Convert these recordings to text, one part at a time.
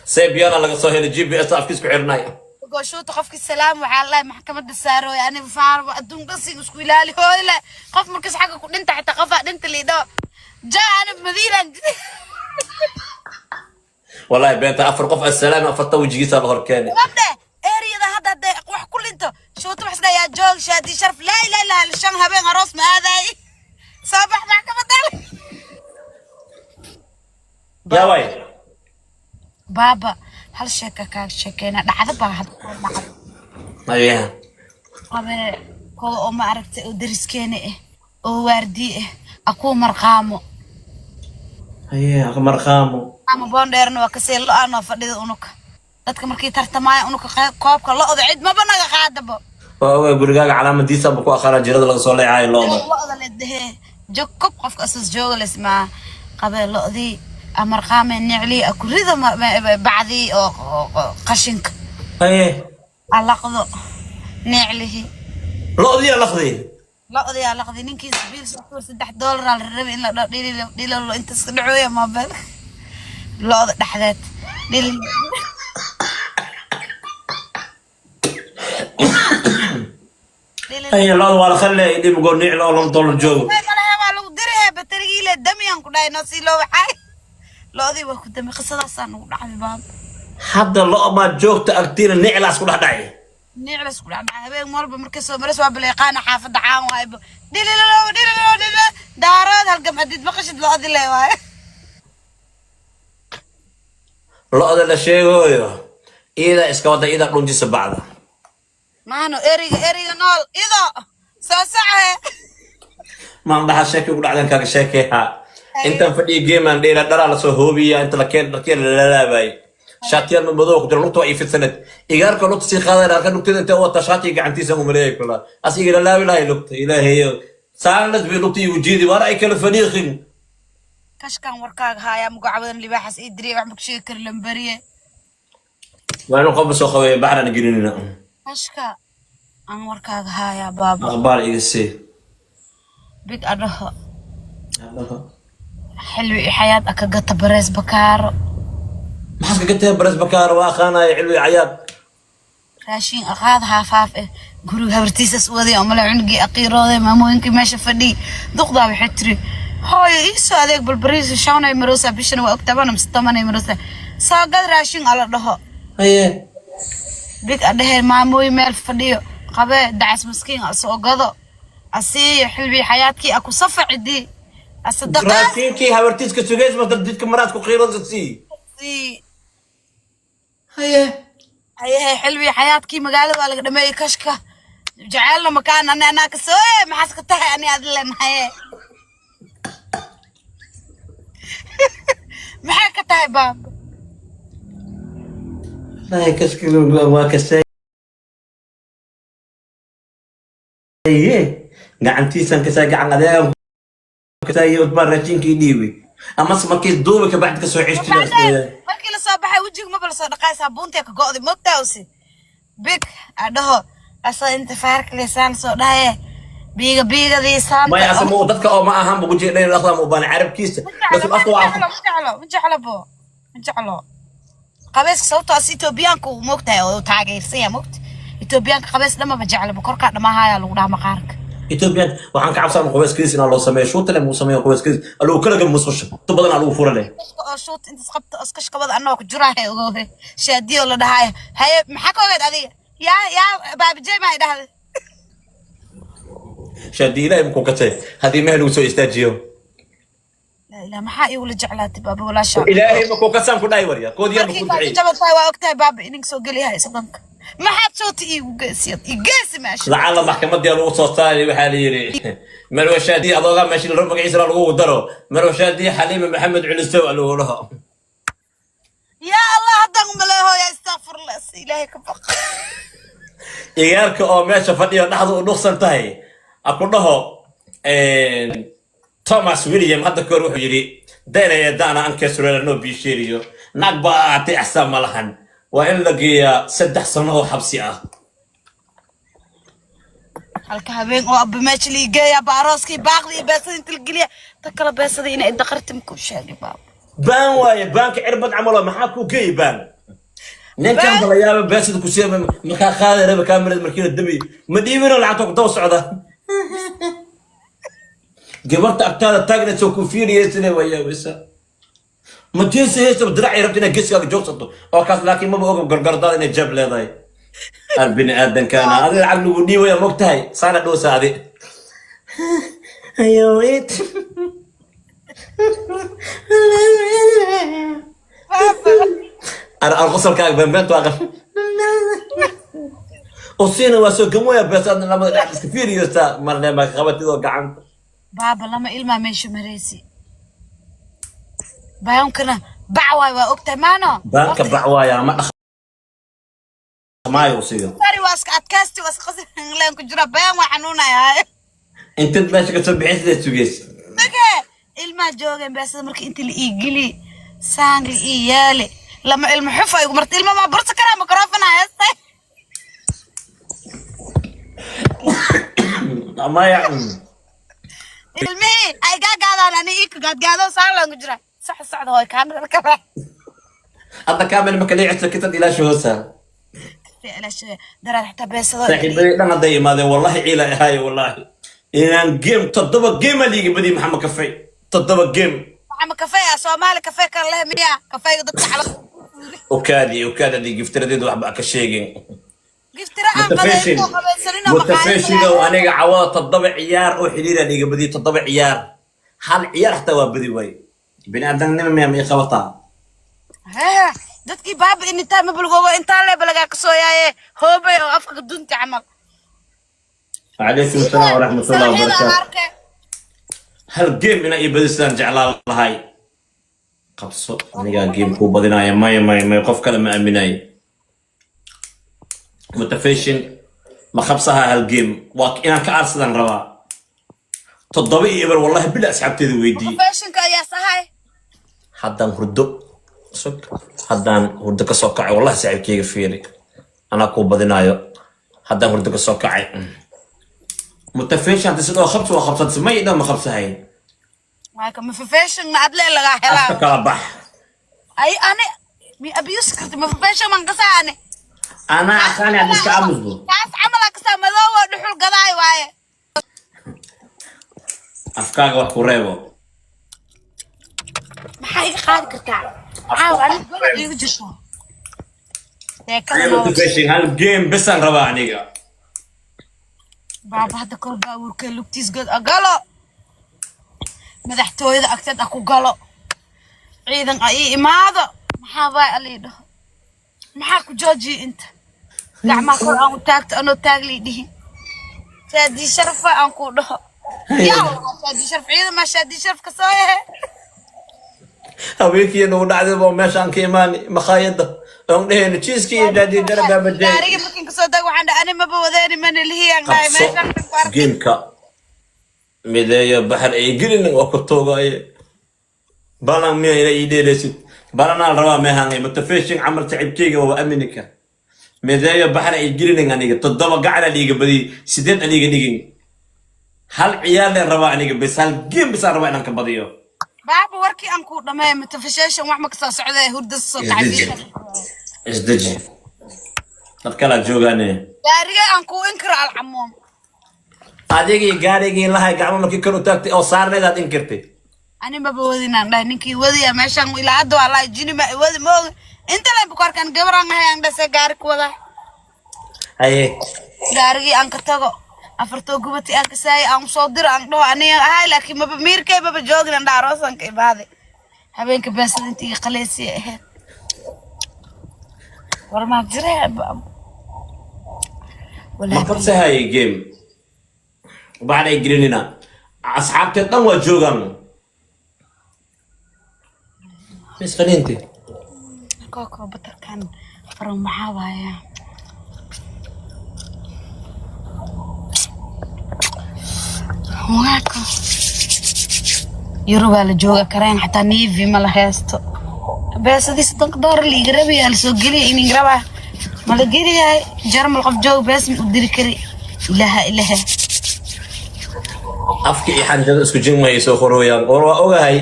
Sebiana laga soo helay GPS afkiis ku xirnay. Gooshuuta qofkii salaam waxaa la dhahay maxkamadda saarooy. Aniga faar adduunka sin isku ilaali hooyle. Qof markas xagga ku dhinta, xitaa qofaa dhinta liidho ja ana madiinan. Wallahi beenta, afar qof assalaam, afarta wejigiisa la hor keenay. Gabdhe eriyada hadda hadday wax ku dhinto, shuuta wax isdhayaa joog shaadi sharaf, laa ilaha illa, shan habeen aroos ma aaday, soo bax maxkamadda. Yaa waay. Baaba, hal sheeka kaaga sheekeyna, dhacdo baa hadda koo dhacdo. Haya. Qabe kuwa oo ma aragtay oo deriskeena ah oo waardiye ah akuu marqaamo. Haya, marqaamo. Ama boondheerna waa kasii lo-aan oo fadhida unuka dadka markii tartamaaya unuka koobka lo-da cid maba naga qaadabo. Waa ogaa, gurigaaga calaamadiisa ba ku aqaana jirada laga soo leecayo looda. Lo-da le dehee jog kob qofka asas jooga lesmaa qabee lo-dii amarqaame niclii akurida bacdii oo qashinka. Haye. Alaqdo niclihi. Lo'dii laqdi. Lo-dii alaqdi, ninkii biil soo tuur, $3 aa la rabay in la dho dhililo dhililo inta iska dhacooya mobile lo-da dhexdeed dhililo dhililo. Haye, lo'da waa la khalle dhibgo niclo oo $2 joogo. Malaha waa lagu dirayaa batarigii le damiyaan ku dhahay noo sii loo waxaay lo-dii waa ku dami. Qisadaasaa nagu dhacday, baaba. Hadda lo' maa joogta agtiina niclaas ku dhex dhacay? Niclas ku dhacdhaca habeen walba markay soo maras waa baleeqaana xaafadda caan waayba dhililo dhililo dhililo daarood halgam hadid maqashid lo-di le waaye. Lo'da la sheegooyo iidaa iska wada, iidaa dhunjisa bacda. Maano eriga eriga nool ido soo soce. Maan dhaxa sheekay ugu dhacdan kaaga sheekeeha. Intaan fadhiya geemaan dheera, dharaa lasoo hoobiya, inta la keen dharkeen la laalaabayay, shaatiyaal madow ku jira, lugta waa ii fidsaneed, igaarka lugta sii qaadan arka, lugteeda intee u wataa shaatiga gacantiisa umaleeyay kula as igala laabi lahay lugta ilaahayo saanad bay lugta igu jiidi waana ay kala faniiqin. Kashkan warkaaga haayaa mugacabadan libaaxas ii diriya wax maku sheegi kari lambariye. Waa inuu qofba soo qabay baxraan gelinina. Kashka aan warkaaga haayaa, baaba. Aqbaal iga sii. Big adhaho xilwi i xayaad aka gata barees bakaaro. Maxaad kaga tahay bares bakaaro? Waa aqaanaya cilwi cayaad. Raashin aqaad haafaaf eh guriga habartiisas waday oo male cunugii aqiirooday maamooyinkii meesha fadhiy duqdaa waxay tiri hooyo ii soo adeeg balbariisu shanay maroosa bishana waa ogtabana mise tobanay maroosa soo gad raashin ala dhaho. Haye. Big adhehe maamooyin meel fadhiyo qabee dacas maskiin soo gado asiiyo xilbi xayaadkii aku safacidii asadaqaas. Raashinkii habartiiska sugays marta jidka maraad ku qiirada sii. Sii. Haye. Hayehe, xilbi xayaadkii magaalada waa laga dhameeyey. Kashka jaceelna makaan ani anaa ka soo maxaas ka tahay ani adi leenahaye maxay ka tahay, baaba? Wallahi kashka waa kasaye gacantiisan kasaa gacan adeegan kasaye baa raashinkii dhiibay amase markii duubi ka bacdi kasoo ceshtidaas. Markii lasoo baxay wejiga maba lasoo dhaqaay, saabuuntii ka go'day mogtaa usi big adhaho asoo inta faarka leesaan soo dhahaye biiga biigadii saanta. Maya, asama dadka oo ma ahan bu wejiga dhan dhaqdaa ma u baana carabkiisa laakiin afka waa ma jeclo, ma jeclo bo, ma jeclo qabayska sababtoo as Etoobiyaanka uu moogtahay oo taageersan yahay moogta Etoobiyaanka qabays dhamaba jeclo bo korkaa dhamaahayaa lagu dhaha maqaarka. Ethiopian waxaan ka cabsanaa qubayskiis inaa loo sameeyo shuutale muu sameeyo qubayskiis aluu kala gam musqusha inta badan aluu fura leh. Kashka oo shuut intas qabta iskashkabada anoo ku juraahay ogohe shaadiyo la dhahayo haye maxaa ka ogeed adiga yaa yaa baabijey maa dhahday. Shaadi ilaahay muku katay haddii meel lagu soo istaajiyo. Laa ilaa maxaa iigula jeclaatay, baaba walaashaa? Ilaahay makuu kasaan ku dhahay warya kood yar markii makuu kaa duceeyey. Jaban tahay waa ogtahay, baaba idinka soo geliyahay soddonka maxaad shooti iigu geesiyad ii geesi meesha. Lacala maxkamadii lagu soo saaray waxaa la yidhi marwa shaadi adoogaa meesha la magaciisa lagu daro marwa shaadi Xaliima Maxamed Culisow lagu dhaho. Yaa Allah, haddaan umaleehoya istakfirullah si ilaahay ka baq. Igaarka oo meesha fadhiyo dhexda u dhuqsan tahay aku dhaho Thomas William hadda kahor wuxuu yidhi daynaya daana ankesurela noo biisheeriyo naag baa ahaatay axsaan ma lahan waa in la geeyaa 3 sano oo xabsi ah. Halka habeen oo abba meesha lii geeya baarooskii baaqdii iyo beesada inta la geliya ta kala beesada inay daqarti makuu sheegay, baaba. Baan waaye baanka cirbad camalo maxaa kuu geeyi baan. Ninkan kala yaaba, beesida ku siiya markaa qaaday raba kaamirada markii la damiy, ma dhiibino lacagta, ku daba socda. Gabarta agtaada taagnaysa ku fiiriyeysine, waa yaabaysa. Ma jeesa heesta diracay rabta inaad geeskaaga joogsato oo kaas, laakiin maba oga gargardaada inay jeeb leedahay. Ar bini aadankaana adi lacag lagu dhiibaya, mog tahay saana dhowsa adi ayo it. Ar ar qosolkaaga beenbeenta waa qan usiina, waa soo gamoya beesaadna lamada dhex iska fiiriyeysaa marne ma qabatidoo gacanta. Baaba, lama ilmaa meesha maraysi, baankana bac waay, waa ogtahay maano. Baanka bac waaya, ma dhaqmaayo usiga. Bari waa iska adkaysti, waa iska qasleen ku jira, bayaan waa xanuunaya. Intad meesha kasoo bixin sidaad sugaysa. Mage ilmaa joogeen, beesada marka inta la ii geli, saang la ii yaali, lama ilmo xufa igu marta, ilma maa bursa karaa, microphone haystay. Maya. Ilmihii ay gaagaadaan, ani ii gaadgaado, saang ku jira, sax socda hooy, kaamirada ka raac. Hadda kaamil marka leecisa kitad ilaasha hoosa. Daraad xataa beesado. Saaxiibadii dhan hadday imaadeen, wallahi ciila ahaaye, wallahi inaan game toddoba game aa liiga badiyay. Maxamed Kafay toddoba game. Maxama kafee ah? Soomaali kafee kale leh miya? Kafeega dadka calo. Okaadi, okaadi, haddii giftiradeedu waxba ka sheegin. Giftira aan mutafeshin qabaysto qabaysanino. Mutafeshinow, aniga cawada toddoba ciyaar oo xiriira liiga badiyay, toddoba ciyaar, hal ciyaar xataa waa badi waaye. Bini aadamnima miyaa ma ii qabataa? Hee, dadkii baaba intaa mabalgoogo, intaa leeba lagaa kasoo yaaye, hoobay oo afka dunti camal. Calaykum asalaam waraxmatullahi Salaxyada wabarakaatu. Arke. Hal game inaa ii badisaan jeclaan lahay. Qabso, anigaa game kuu badinaya. Maya, maya, maya, qof kale ma aaminayo. Mutafeshin ma qabsaha hal game? Waa inaan ka aarsadaan rabaa. 7-0, wallahi bila asxaabteeda weydiiyey. Fashinka ayaa sahay. Haddaan hurdo sug, haddaan hurdo ka soo kacay, wallahi saaxiibkeyga fiiri, anaa kuu badinaayo. Haddaan hurdo ka soo kacay, mutafeshin, hadda sidoo qabso waa qabsatay, may dhan ma qabsahay. Waaka ma fashion ma adlee lagaa helaa? Afka kala bax. Ay, ani mi abuse karti, ma fashion man kasaa ani? Anaa aqaani, ad iska aamusbo. Kaas camal aa kasaa, madoow oo dhuxul gadaay waaye. Afkaaga wax ku reebo. Maxaa iga qaadi kartaa caawa? Ani golac iigu jirto sheekada noo. Mutafeshin, hal game besaan rabaa aniga. Baaba, hadda kor baabuurka lugtiis god a galo, madaxtooyada agteed a ku galo, ciidan a ii imaado, maxaa waay alii dhaho, maxaa ku joojiya inta gacmaha kor aan u taagto, anoo taaglii dhihin shaadii sharafa aan ku dhaho, yaa shaadii sharaf, ciidan maa shaadii sharaf ka soo yahe. Haweenkii nagu dhacday oo meeshaan ka imaani makhaayadda oon dhehayno jiiskii iyo daadii darabaa. Gaariga markiin kasoo dag, waxaan dhahay ani maba wadeeni, mana lihiyaan dhahay. Qabso. Meeshaan ku arkay. Gameka mideeyo baxar ay gelinin, waa ku toogaaye. Balan miya ina ii dheelaysid? Balanaa la rabaa meehan mutafeshin camal saaxiibkeyga waa aminika. Mideeyo baxar ay gelinin, aniga toddoba gacana liiga badiyey, sideed aniga dhigin. Hal ciyaar leen rabaa aniga bes, hal game besaan rabaa inaan ka badiyo. Baaba, warkii aan kuu dhameeyo, mutafashation wax ma kasoo socdee, hurda soo kacay. Isdeji, isdeji, dad kalaa joogaane. Gaariga aan kuu inkiro alcamuum. Adigii gaarigii lahay gacmo markii kor u taagtay oo saarneedaad inkirtay. Ani maba wadinaan dhahay, ninkii wadiya meeshaan ilaa hadda waa lahay, jini ma wadi ma ogi, inta leen bukaarkan gabaraan ahay aan dhasay gaari ku wadaa. Haye. Gaarigii aan ka tago, afartoo gubati aan kasaayay, aan usoo diro, aan dhaho aniga ahay, laakiin maba miirkay maba joogin, aan dhaha aroosan ka imaaday habeenka, beesada intii iga qaleysiya ahayd, war maa jire. Ma qabsahaye game baxar ay gelinina, asxaabteed dhan waa joogaan misqaniinti. Kooko batarkan faran maxaa waaya? Waako yurubaa la jooga, kareen xataa niivi ma la haysto, beesadii 30 doolar liiga rabayaa lasoo geliya, inin rabaa ma la geliyahay? Jarmal qof joog bees ma u diri kari, ilaha ilaha. Afka iyo xanjada isku jin wayay soo qorooyaan, war waa ogahay.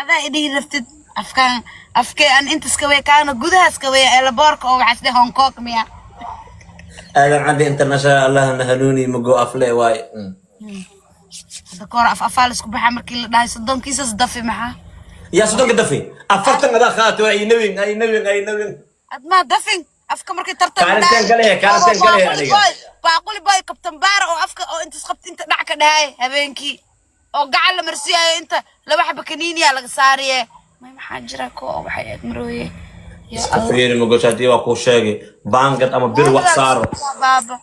Adaa idhihi raftid afkaan. Afkee aan intas ka wey, kaana gudahaas ka wey, eelaboorka oo waxaas dheh Hong Kong miya? Aadan Cadde International, Allahna hanuuni, mago afle waay. Hadda kahor af afaa laisku baxaa markii la dhahay soddonkiisas dafi maxaa? Yaa 30-ka dafi? 40 adaa qaatay, waa ay nawin, ay nawin, ay nawin. Admaa dafin afka markii tartan. Kaaliteen gale, kaaliteen gale aniga. Baaquli boy, kabtan baara oo afka oo intas qabta, inta dhac ka dhahay habeenkii oo gacan la marsiiyayo, inta laba xaba kaniiniya laga saariye. May, maxaa jira ko oo waxay ag marooye? Ya Iska Allah. fiiri, mago shaatiya waa kuu sheegay, baangad ama bir wax saaro. Baaba.